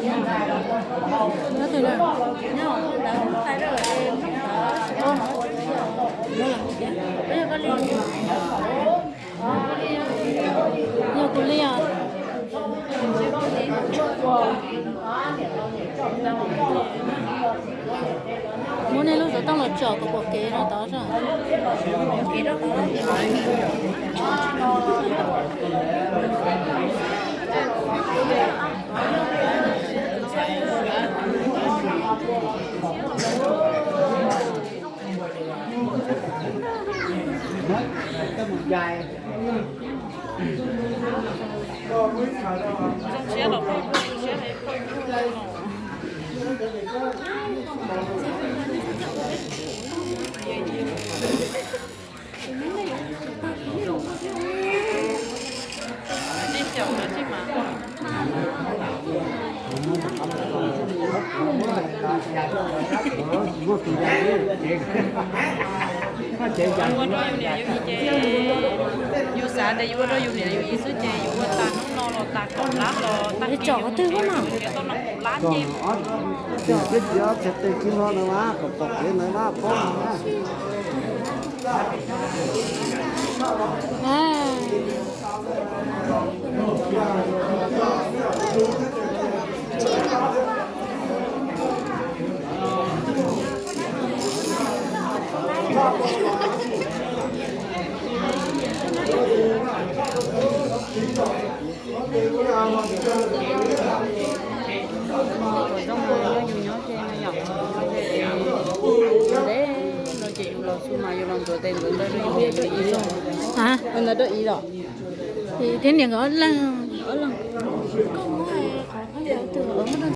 Yog kuv li os. Muab nej lub xov tooj los tsom kom pom kev rau tod. Yus ua rau yus niam yus txiv ces yus xav tias yus ua rau yus niam yus txiv xwb ces yus ua tas hnub no los tas kaum lab los tas kis yus tau nees nkaum lab ces. Txiv txiv ob txhais tes kib hlo na mas kom pom kev na mas pom na. Tom zoo no yus nyob ces yom, deb no ces yus los xu mas yus los ntxuav tes ntxuav taw rau yus niam yus txiv. Ntawd rau ib los, thiab niam nkawd ob leeg.